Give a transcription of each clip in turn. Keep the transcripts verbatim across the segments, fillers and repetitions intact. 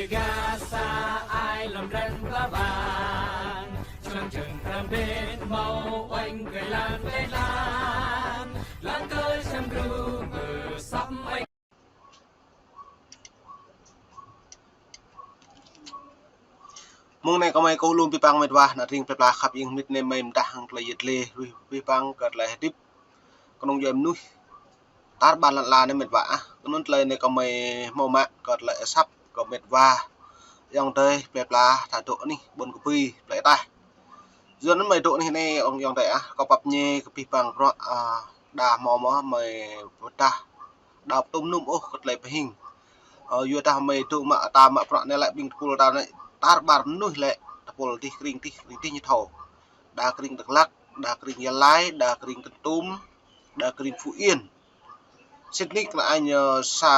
Gasa ai lăm răn ba ban. Čuang čang kram bet mâo oanh kơ lăn leh lan. Lăn kơ čăm gru ngơ sap oanh. Mông anei kâo mei kơ lŭm bi păng mĭt wa, ană tring plei pla khăp ing mĭt anei mei mdah hŏng klei yăl dliê, ruih bi păng kơ klei hdĭp. Knŏng djuê mnuih tar ƀar lăn ala anei mĭt wa ah. Knŏng klei anei kâo mei hmâo mă kơ klei asăp kơ mĭt wa. Ayŏng adei plei pla ta dôk anih ƀuôn Kbưi plei ataih. Yua anăn mei dôk anih anei ayŏng, ayŏng adei ah, kâo pap mñai kơ bi păng bruă, ah, đa hmâo mơh mei pơdah đa tŭm nŭm ôh kơ klei pơhing. Ơ, yua dah mei dôk mă ta mă bruă anei lĕ ƀing tơpul ta anei tar ƀar mnuih lĕ tơpul dih kring dih, kring dih ñu thâo. Đa kring Dak Lak, đa kring Gia Lai, đa kring Kon Tum, đa kring Phú Yên. Sĭt nik anăn añ, ơ, sa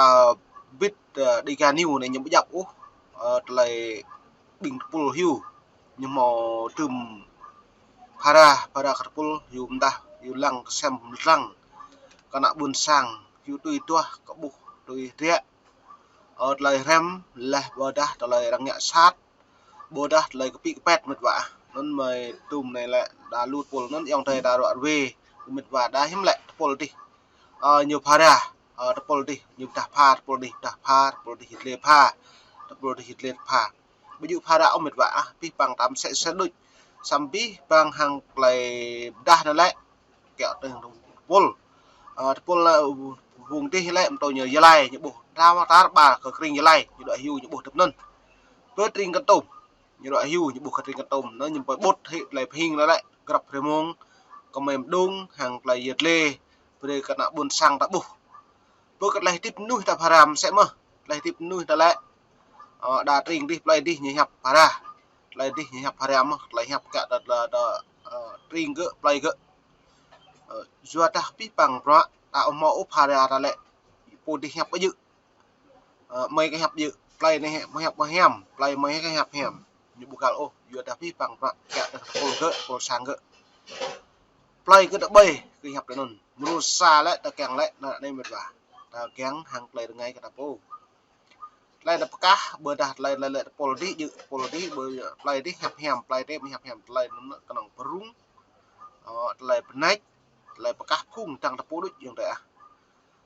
bĭt, ơ, Dega News anei ñu ƀu djăp ôh, ơ, klei ƀing tơpul hiu. Ñu hmâo tŭm phara, phara kơ tơpul hiu mdah, hiu lăng, ksem lăng. Kơ ană ƀuôn sang, hiu tui tuah, kơ ƀuh, tui hriă. Ơ, klei hrăm, leh ƀôdah klei arăng ngă sat, ƀôdah klei kpĭ kpet mĭt wa ah. Anăn mei tŭm anei lĕ đa lu tơpul anăn ayŏng adei đa ruă rwê, mĭt wa đa hiam lĕ tơpul dih. Ơ, ñu phara, ơ, tơpul dih, ñu pơdah pha, tơpul dih, pơdah pha, tơpul dih, yăl dliê pha, tơpul dih, yăl dliê pha. Ƀu djŏ phara ôh mĭt wa ah, bi păng tam sĕ sĕ đuč. Săm bi păng hŏng klei pơdah anăn lĕ, kiă tơ̆ng tơpul. Ơ, tơpul lĕ, phung dih lĕ, mtô ñu Gia Lai, ñu ƀuh, tar ƀar kơ kring Gia Lai, ñu dŏ hiu, ñu ƀuh tŭm anăn. Pơ tring Kon Tum, ñu dŏ hiu, ñu ƀuh kơ tring Kon Tum, anăn ñu pơƀut hĕ klei pơhing anăn lĕ, grăp hruê mông, kơ mei mđung, hŏng klei yăl dliê, brei kơ ană ƀuôn sang ta ƀuh. Pơ kơ klei hdĭp mnuih ta phara msĕ mơh, klei hdĭp mnuih ta lĕ, ơ, đa tring dih, plei dih, ñu hiăp phara. Klei dih ñu hiăp phara mơh, klei hiăp kă ta, ta, ta, ơ, tring gơ̆, plei gơ̆. Ơ, yua dah bi păng bruă, ta ƀu hmâo ôh phara ta lĕ, pô dih hiăp ƀu djŏ. Ơ, mei kơ hiăp djŏ, plei anei hiăp, mei hiăp hiam, plei mei kơ hiăp hiam. Ñu ƀu găl ôh, yua dah bi păng bruă, kă ta tơpul gơ̆, tơpul sang gơ̆. Plei kơ ta ƀai, kơ hiăp ta anăn. Mrô sa lĕ, ta kiăng lĕ, anăn anei mĭt wa. Ta kiăng hŏng klei rơngai kơ ta pô. Klei ta pơkah, ƀôdah klei, klei lĕ tơpul dih djŏ, tơpul dih, ƀơ, plei dih hiăp hiam, plei dih mei hiăp hiam, klei anăn knŏng pơrŭng. Ơ, klei pơnač, klei pơkah phung tăng ta pô đuč ayŏng adei ah.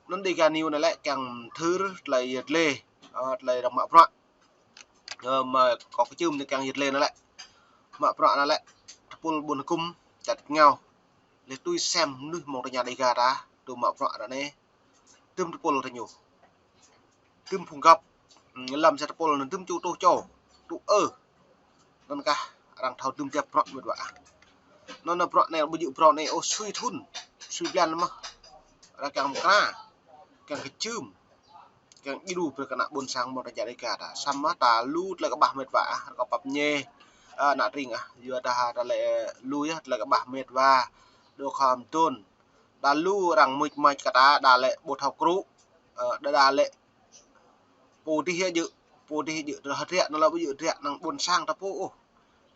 Anăn Dega News anei lĕ kiăng mthưr klei yăl dliê, ơ, klei arăng mă bruă. Ơ, mă kơ kčưm anei kiăng yăl dliê anei lĕ. Mă bruă anei lĕ, tơpul ƀuôn hgŭm, čăt ngao. Leh tui sem mnuih mơ̆ng tơña Dega ta, tŭ mă bruă anei. Tŭm tơpul ta ñu. Tŭm phung găp, mm, lăm sa tơpul anăn tŭm čô tuh čô, tŭ ơ. Anăn kah arăng thâo tŭm tiap bruă mĭt wa ah. Anăn bruă anei ƀu djŏ bruă anei ôh sui thŭn, sui blan mơh. Arăng kiăng mkra, kiăng kčưm, kiăng djru brei kơ ană ƀuôn sang mơ̆ng tơña Dega ta. Săm mơh ta lu klei kƀah mĭt wa ah, kâo pap mñai, ơ, ană tring ah, yua dah ta lĕ lu yơh klei kƀah mĭt wa, dôk hŏm tŭn. Đa lu arăng muč mač kơ ta, đa lĕ ƀu thâo krŭ, ơ, đa, đa lĕ pô dih yơh djŏ, pô dih djŏ, tơdah hơdră anăn lĕ ƀu djŏ hơdră năng ƀuôn sang ta pô ôh.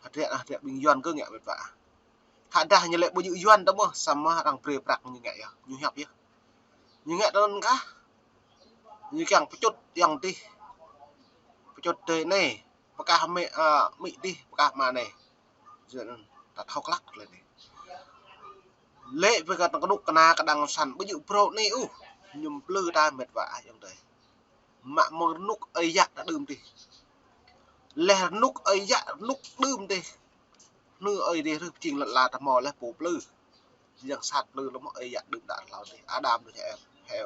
Hơdră, hơdră ƀing Yuăn kơ ngă mĭt wa ah. Khădah ñu lĕ ƀu djŏ Yuăn ta mơh, săm mơh arăng brei prăk ñu ngă yơh, ñu hiăp yơh. Ñu ngă tơ anăn kah. Ñu kiăng pơčŭt ayŏng dih. Pơčŭt adei anei, pơkah amĭ, ơ, amĭ dih, pơkah ama anei. Yua anăn, ta thâo klă klei anei. Lĕ bi kơ tơ̆ng knŭk kna kơ đảng cộng sản ƀu djŏ bruă anei ôh. Ñu mplư ta mĭt wa ah ayŏng adei. Mă mơ̆ng rơnŭk ơi yă ta đưm dih. Leh rơnŭk ơi yă rơnŭk đưm dih. Hnư ơi dih rưh pơjing lăn ala ta mâo leh pô mplư. Yang sat mplư leh mơh ơi yă đưm đă hlâo dih. Adam đuč hĕ, hĕ.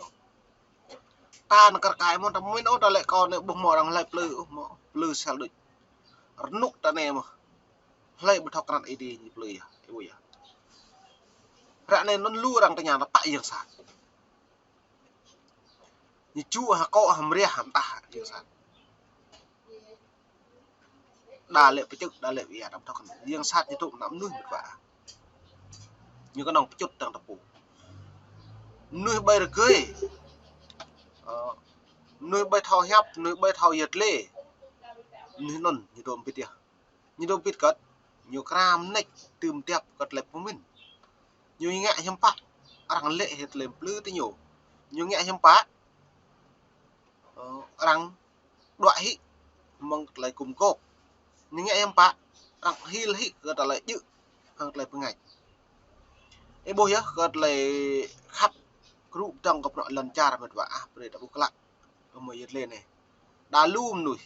Ta nao kơ kai mơh ta mĭn ôh ta lĕ kâo anei ƀuh mâo arăng hlei mplư ôh mâo mplư sel đuč. Rơnŭk ta anei mơh. Hlei ƀu thâo krăn ih dih ñu mplư yơh, ih ƀuh yơh. Ră anei anăn lu arăng tơña ta pă yang sat. Ñu ču ha kŏ ha mriah ha mtah yang sat. Đa lĕ pơčŭt, đa lĕ ƀiă, đăm thâo krăn. Yang sat ñu tŭ ană mnuih mĭt wa. Ñu knŏng pơčŭt tăng ta pô. Mnuih ƀai rơgơi. Ơ, mnuih ƀai thâo hiăp, mnuih ƀai thâo yăl dliê. Mnuih anăn ñu dôk mbĭt yơh. Ñu dôk mbĭt kơt, ñu kra mnêč tŭm tiap kơ klei pơmĭn. Ñu ngă hiam pă, arăng lĕ hĕ klei mplư ti ñu. Ñu ngă hiam pă, ơ, arăng đuă hĭ. mơ̆ng tlei gŭm gôp. Ñu ngă hiam pă, arăng hil hĭ kơ tlei djŏ, hŏng tlei bơngač. Ih ƀuh yơh, kơ tlei khăp krŭ dơ̆ng kơ bruă lăn čar mĭt wa ah, brei ta ƀuh klă. Kơ mơ̆ng yơh tlei anei. Đa lu mnuih.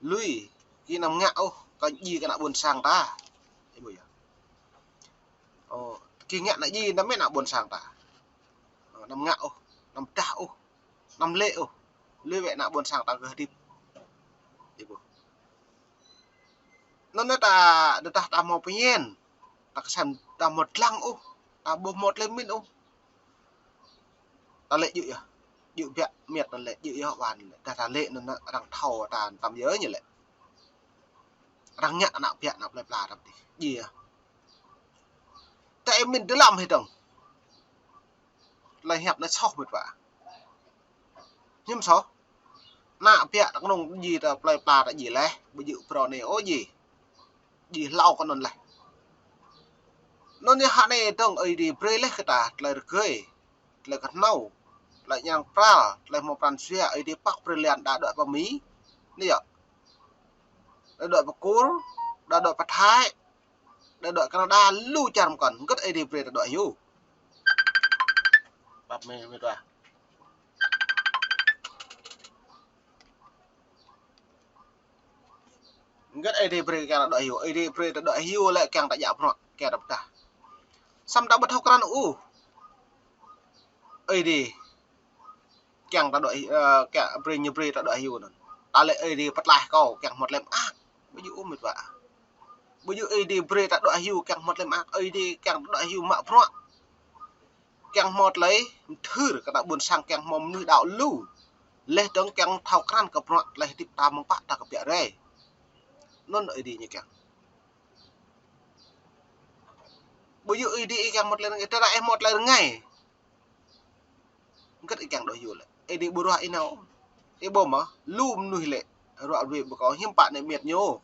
Lui, ki năm ngă ôh, kơ djiê kơ ană ƀuôn sang ta. Ih ƀuh yơh. Ơ, ki ngă ană djiê năm mĭn ană ƀuôn sang ta. Ơ, năm ngă ôh, năm dah ôh, năm lĕ ôh. Lui wĕ ană ƀuôn sang ta kơ hdĭp. Ih ƀuh. Anăn ta, dah ta mâo pơñen. Ta ksem ta mâo dlăng ôh. Ta ƀuh mâo tlei mĭn ôh. Ta lĕ djŏ yơh. Djŏ biă miêt anăn lĕ, djŏ yơh wan lĕ. Dah ta lĕ anăn arăng thâo ta tăm yơh ñu lĕ. Arăng ngă ană biă ană plei pla tăm ti. Djiê yơh. Ta ih mĭn dlăm hĕ dơ̆ng. Tlei hiăp anei soh mĭt wa. Hiam soh. Ană biă ta knŏng djiê ta plei pla ta djiê leh. Ƀu djŏ brei anei ôh djiê. Djiê hlâo kơ anăn leh. Anăn yơh hă anei dơ̆ng Aê Diê brei leh kơ ta tlei rơgơi. Tlei knhâo. Tlei ñang pral. Tlei mâo pran jua Aê Diê păk brei lăn đa dŏ pơ Mi. Anei yơh. Đa dŏ pơ Kur. Đa dŏ pơ Thái. Đa dŏ Canada lu čar mkăn. Hgơ̆t Aê Diê brei ta dŏ hiu. Pap mê mê tua. Hgơ̆t Aê Diê brei kiăng ta dŏ hiu. Aê Diê brei ta dŏ hiu lĕ kiăng ta djă bruă, kiăng ta pdah. Săm ta ƀu thâo krăn ôh. Aê Diê kiăng ta dŏ, ơ, kiăng brei ñu brei ta dŏ hiu anăn. Ta lĕ Aê Diê pơtlaih kâo kiăng hmâo tlei mơak. Ƀu djŏ ôh mĭt wa. Ƀu djŏ Aê Diê brei ta dŏ hiu kiăng hmâo tlei mơak. Aê Diê kiăng ta dŏ hiu mă bruă. Kiăng hmâo tlei mthưr kơ ană ƀuôn sang kiăng hmâo mnuih đăo lu. Leh dơ̆ng kiăng thâo krăn kơ bruă tlei hdĭp ta mơ̆ng pă ta kbiă rei. Anăn Aê Diê ñu kiăng. Ƀu djŏ Aê Diê ih kiăng hmâo tlei rơngai, tơdah ih hmâo tlei rơngai. Hgơ̆t ih kiăng dŏ hiu lĕ. Aê Diê ƀu ruah ih nao. Ih ƀuh mơh, lu mnuih lĕ. Ruă ruê ƀu kâo hiam pă anei miêt ñu.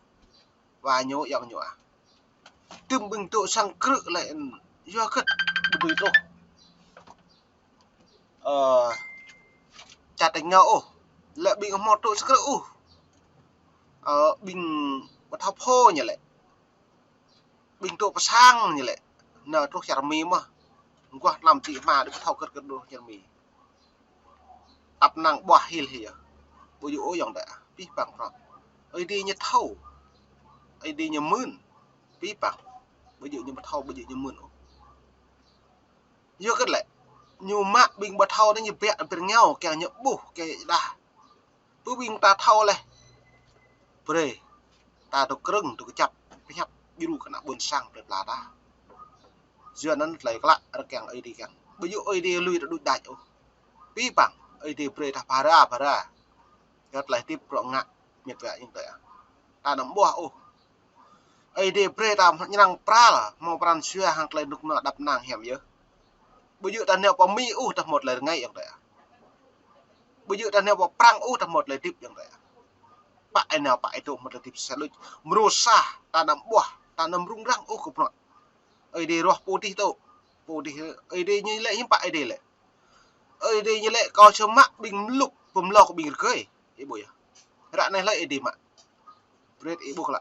Wa ñu, ayŏng ñu ah. Tŭm ƀing tŭ sang krư̆ lĕ, yua hgơ̆t ƀu dưi truh. Ơ, čăt êngao ôh. Lĕ ƀing hmâo tŭ sang krư̆ ôh. Ơ, ƀing ƀu thâo phô ñu lĕ. Ƀing tŭ pơ sang ñu lĕ. Nao truh čar Mi mơh. Guah tlam ti hma dih ƀu thâo kơt kơt truh čar Mi. Tăp năng ƀuah hil hia. Ƀu djŏ ôh ayŏng adei. Pih păng prŏng. Aê Diê ñu thâo. Aê Diê ñu mưn. Pih păng. Ƀu djŏ ñu ƀu thâo, ƀu djŏ ñu mưn ôh. Yua hgơ̆t lĕ. Ñu mă ƀing ƀu thâo anei ñu biă ƀiă ngao, kiăng ñu ƀuh, kiăng ñu đah. Pơ ƀing ta thâo leh. Brei. Ta dôk krơ̆ng, dôk kjăp, pơhiăp, djru kơ ană ƀuôn sang plei pla ta. Yua anăn tlei klă, rơkiăng Aê Diê kiăng. Ƀu djŏ Aê Diê lui ta đuč đač ôh. Pih păng, Aê Diê brei ta phara, phara. Yua tlei hdĭp bruă ngă, miêt wa ayŏng adei. Ta năm ƀuah ôh. Aê Diê brei ta ñrăng pral, mâo pran jua hŏng tlei nuk nua đăp năng hiam yơh. Ƀu djŏ ta nao pơ Mi ôh ta hmâo tlei rơngai ayŏng adei. Ƀu djŏ ta nao pơ Prăng ôh ta hmâo tlei hdĭp ayŏng adei. Pă ih nao pă ih tŭ hmâo tlei hdĭp sa luč. Mrô sa, ta năm ƀuah, ta năm rŭng răng ôh kơ bruă. Aê Diê ruah pô dih tŭ. Pô dih, Aê Diê ñu lĕ hiam pă Aê Diê lĕ. Aê Diê ñu lĕ kâo čơ mă ƀing mluk pơmlâo kơ ƀing rơgơi. Ih ƀuh yơh. Ră anei hlei Aê Diê mă. Brei ih ƀuh klă.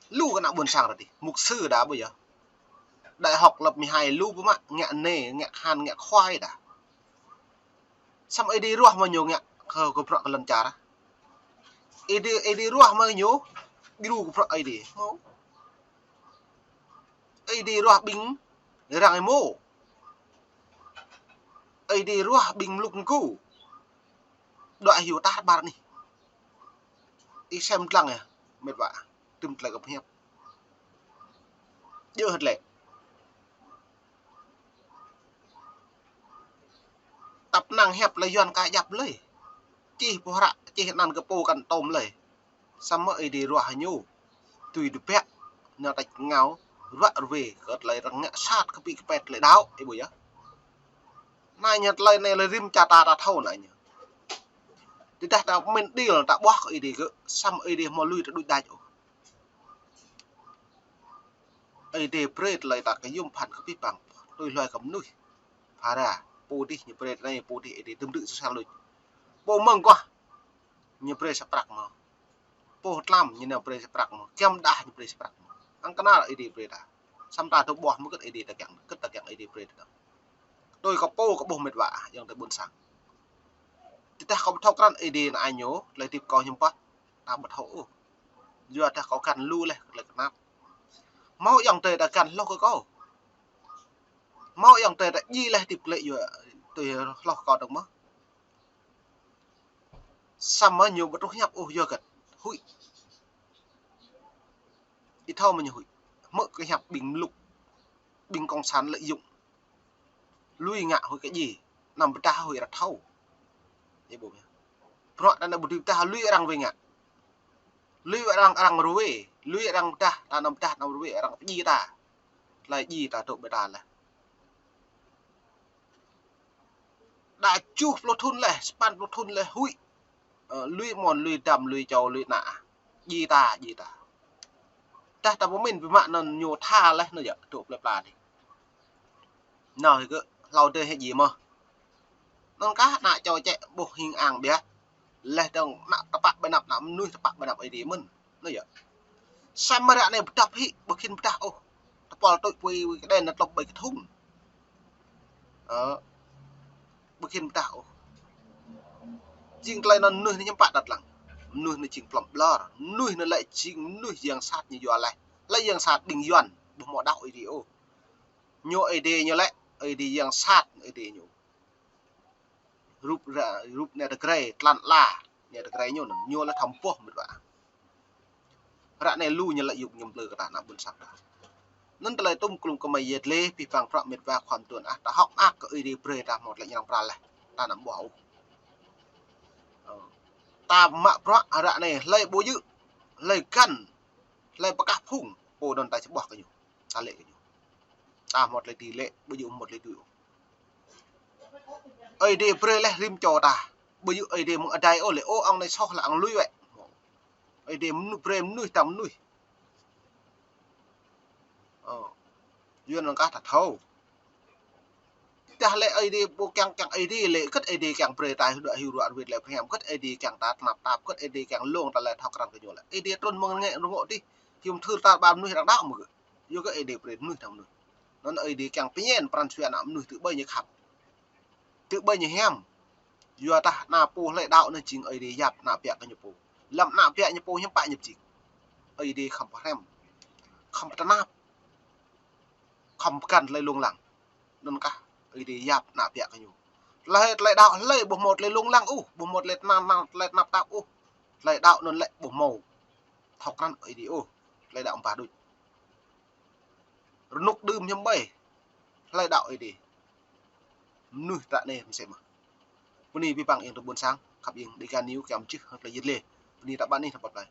Lu kơ ană ƀuôn sang ră dih. Mục sư đa ƀuh yơh. Đại học lớp mười hai lu ƀuh mă. Ngă anei, ngă khan, ngă khua đa. Săm Aê Diê ruah mă ñu ngă kơ, kơ bruă kơ lăn čar. Aê Diê, Aê Diê ruah mă ñu djru kơ bruă Aê Diê. Mâo. Aê Diê ruah ƀing răng êmô. Aê Diê ruah ƀing mluk mgu. Dŏ hiu tar ƀar anih. Ih sem dlăng yơh, mĭt wa. Tŭm tlei kơ pơhiăp. Djŏ hơt lĕ. Tăp năng hiăp lĕ Yuăn ka djăp lei. Čih pô hră, čih anăn kơ pô kăn tôm lei. Săm mă Aê Diê ruah ñu. Tui dôk biă, nao tač ngao, ruă ruê, kơ tlei răng ngă sat kơ pi kơ pet tlei đăo, ih ƀuh yơh. Anei ñu tlei anei lĕ rĭm čar ta ta thâo anei ñu. Tơdah ta mĭn dil ta ƀuah kơ Aê Diê gơ̆, săm Aê Diê mâo lui ta đuč đač ôh. Aê Diê brei tlei ta kơ yuôm bhăn kơ pih păng, tui hluê kơ mnuih. Phara, pô dih ñu brei anei, pô dih Aê Diê tŭm dưi sa luč. Pô mơ̆ng guah ñu brei sa prăk mơh. Pô tlam ñu nao brei sa prăk mơh. Kiăm đah ñu brei sa prăk mơh. Hăng knar Aê Diê brei ta. Săm ta dôk ƀuah mơh kơ Aê Diê ta kiăng, kơ ta kiăng Aê Diê brei ta. Tui kơ pô kơ ƀuh mĭt wa, ayŏng adei ƀuôn sang. Tơdah kâo ƀu thâo krăn Aê Diê anăn ñu, tơlơi hdĭp kâo hiư̆m pă, ta ƀu thâo ôh. Yua dah kâo găn lu leh tơlơi knap. Mâo ayŏng adei ta găn hloh kơ kâo. Mâo ayŏng adei ta djiê leh hdĭp klei yua tui hloh kâo dơ̆ng mơh. Săm mơh ñu ƀu truh hiăp ôh yua găt. Huĭ. Ih thâo mơ̆ ñu huĭ. Hmư̆ kơ hiăp ƀing mluk. Ƀing cộng sản lợi dụng. Lui ngă huĭ kơ djiê. Anăm pơdah huĭ arăng thâo. Ih ƀuh yơh. Bruă ta anăn ƀu dưi pơdah lui arăng wê ngă. Lui arăng, arăng ruê. Lui arăng pơdah, ta anăm pơdah, anăm ruê, arăng pơdjiê ta. Tơlơi djiê ta dôk ƀai ta leh. Đa kjuh pluh thŭn leh, sa păn pluh thŭn leh huĭ. Ơ, lui mơ̆n, lui dăm, lui čô, lui ană. Djiê ta, djiê ta. Tơdah ta pơmĭn bi mă anăn ñu tha leh anăn yơh, dôk plei pla dih. Nao hĕ kơ hlâo dê hĕ djiê mơh. Anăn kah ană čô čĕ ƀuh hing ang biă. Leh dơ̆ng ană tpă ƀơi anăp ană mnuih, tpă ƀơi anăp Aê Diê mơ̆n. Anăn yơh. Săm mơh ară anei pơdăp hĕ, ƀu khĭn pơdah ôh. Tơpul tui pui kđen anăn tlŏp ƀai kthŭng. Ơ, ƀu khĭn pơdah ôh. Jing tơlơi anăn mnuih anei hiư̆m pă đăt lăng. Mnuih anei jing plŏm ƀlŏr. Mnuih anei lĕ jing mnuih yang sat ñu yua leh. Lĕ yang sat ƀing Yuăn, ƀu mâo đăo Aê Diê ôh. Ñu Aê Diê ñu lĕ, Aê Diê yang sat, Aê Diê ñu. Rup ra, rup anei tơgrei, tlan ala, anei tơgrei ñu anăn, ñu lĕ thăm boh mĭt wa. Ară anei lu ñu lợi dụng ñu mplư kơ ta ană ƀuôn sang ta. Anăn tơlơi tŭm klŭm kơ mei yet leh, bi păng prăk mĭt wa khua mduôn ah, ta hŏk mơak kơ Aê Diê brei ta mâo tơlơi ñu arăng pral leh, ta anăm ƀuah ôh. Ơ. Ta mă prăk ară anei, hlei ƀu djơ̆, hlei găn, hlei pơkah phung, pô anăn ta či ƀuah kơ ñu. Ta lĕ kơ ñu. Ta mâo tơlơi dưi lĕ, ƀu djơ̆ mâo tơlơi dưi ôh. Aê Diê brei leh rĭm čô ta. Ƀu djơ̆ Aê Diê mơ̆ng adai ôh lĕ, ơ, ang anei soh leh ang lui wĕ. Aê Diê mnuih brei mnuih ta mnuih. Ơ. Yuăn anăn kah ta thâo. Tơdah lĕ Aê Diê ƀu kiăng kiăng Aê Diê lĕ, kơ̆t Aê Diê kiăng brei ta hiu đuĕ hiu ruă ruĭt lĕ phriăm, kơ̆t Aê Diê kiăng ta tnap tap, kơ̆t Aê Diê kiăng lông ta lĕ thâo krăn kơ ñu lĕ. Aê Diê trŭn mơ̆ng ngĕ rơngŏ dih, hiu mthưr ta ba mnuih arăng đăo mơ̆ gơ̆. Yua kơ Aê Diê brei mnuih ta mnuih. Anăn Aê Diê kiăng pơñen pran jua ană mnuih tơ ƀai ñu khăp. Tơ ƀai ñu hiam. Yua dah ană pô hlei đăo anăn jing Aê Diê yap ană biă kơ ñu pô. Lăm ană biă ñu pô hiư̆m pă ñu jing. Aê Diê khăm pơhrăm. Khăm pơtnap. Khăm pơgăn tơlơi lông lăng. Anăn kah Aê Diê yap ană biă kơ ñu. Hlei tơlơi đăo hlei ƀu mâo tơlơi lông lăng ôh, ƀu mâo tơlơi tnap, tơlơi tnap tap ôh. Tơlơi đăo anăn lĕ ƀu mâo thâo krăn Aê Diê ôh. Tơlơi đăo mbah đuč. Rnuk đưm hiư̆m ƀai. Hlei đăo Aê Diê. Mnuih ta anei msĕ mơh. Bơni bi păng ayŏng adei ƀuôn sang, khăp ing Dega News kiăng mjưh hŏng tơlơi yet leh. Bơni ta ƀan anih ta păt plei.